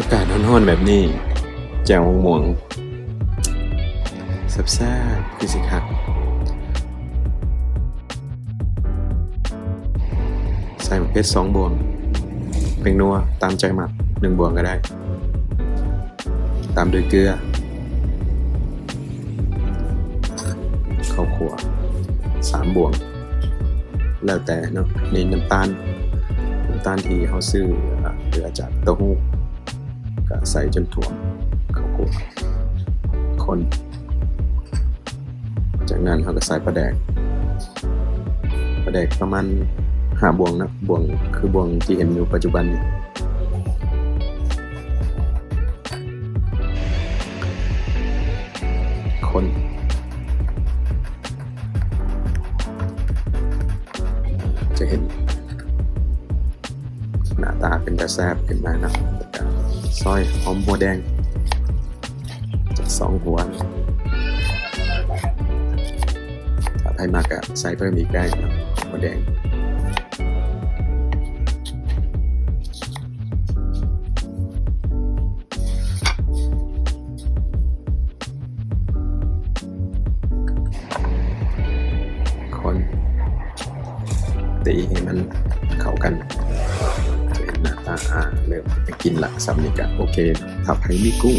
ອາກາດຮ້ອນໆແບບນີ້ ແຈ່ວໝ່ວງໆ ແຊບໆ ຄືຊິຄັກ. ໃສ່ໝາກເຜັດສອງບ່ວງ, ແປ້ງນົວຕາມໃຈມັກໜຶ່ງບ່ວງກໍໄດ້, ຕາມດ້ວຍເກືອ, ເຂົ້າຂົ້ວສາມບ່ວງ ແລ້ວແຕ່ເນາະ. ນີ້ນ້ຳຕານ, ນ້ຳຕານທີ່ເຮົາຊື້ເຫຼືອຈາກເຕົ້າຫູ້ ກະໃສ່ຈົນຖ້ວມເຂົ້າຂົ້ວ ຄົນ. ຈາກນັ້ນເຮົາກະໃສ່ປາແດກ, ປາແດກປະມານຫ້າບ່ວງເນາະ, ບ່ວງ ຄືບ່ວງທີ່ເຫັນຢູ່ປັດຈຸບັນນີ້. ຄົນ ຈະເຫັນໜ້າຕາເປັນຕາແຊບຂຶ້ນມາເນາະ. ແລ້ວກະຊອຍຫອມຫົວແດງຈັກສອງຫົວ, ຖ້າໃຜມັກກະໃສ່ເພີ່ມອີກໄດ້ເນາະ ຫົວແດງ. ຄົນ ຕີໃຫ້ມັນເຂົ້າກັນ ຈະເຫັນໜ້າຕາ ອ່າ ເລີ່ມໄດ້ກິນລະ. ສ່ຳນີ້ກະໂອເຄ. ຖ້າໃຜມີກຸ້ງ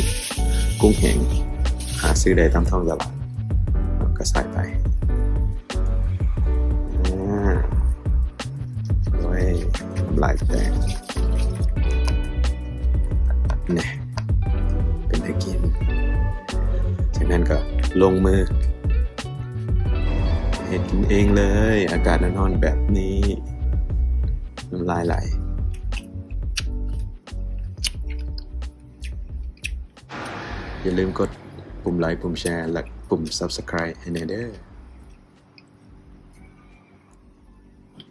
ກຸ້ງແຫ້ງ ຫາຊື້ໄດ້ຕາມທ້ອງຕະຫຼາດ ເຮົາກະໃສ່ໄປ. ອ່າ ໂອ້ຍ ນ້ຳລາຍແຕກ ແນ່ ເປັນຕາກິນ. ຈາກນັ້ນກໍລົງມືເຮັດກິນເອງເລີຍ, ອາກາດຮ້ອນໆແບບນີ້ ນ້ຳລາຍໄຫຼ. ຢ່າລືມກົດປຸ່ມໄລ, ປຸ່ມແຊ ແລະ ປຸ່ມ Subscribe ໃຫ້ແນ່ເດີ້.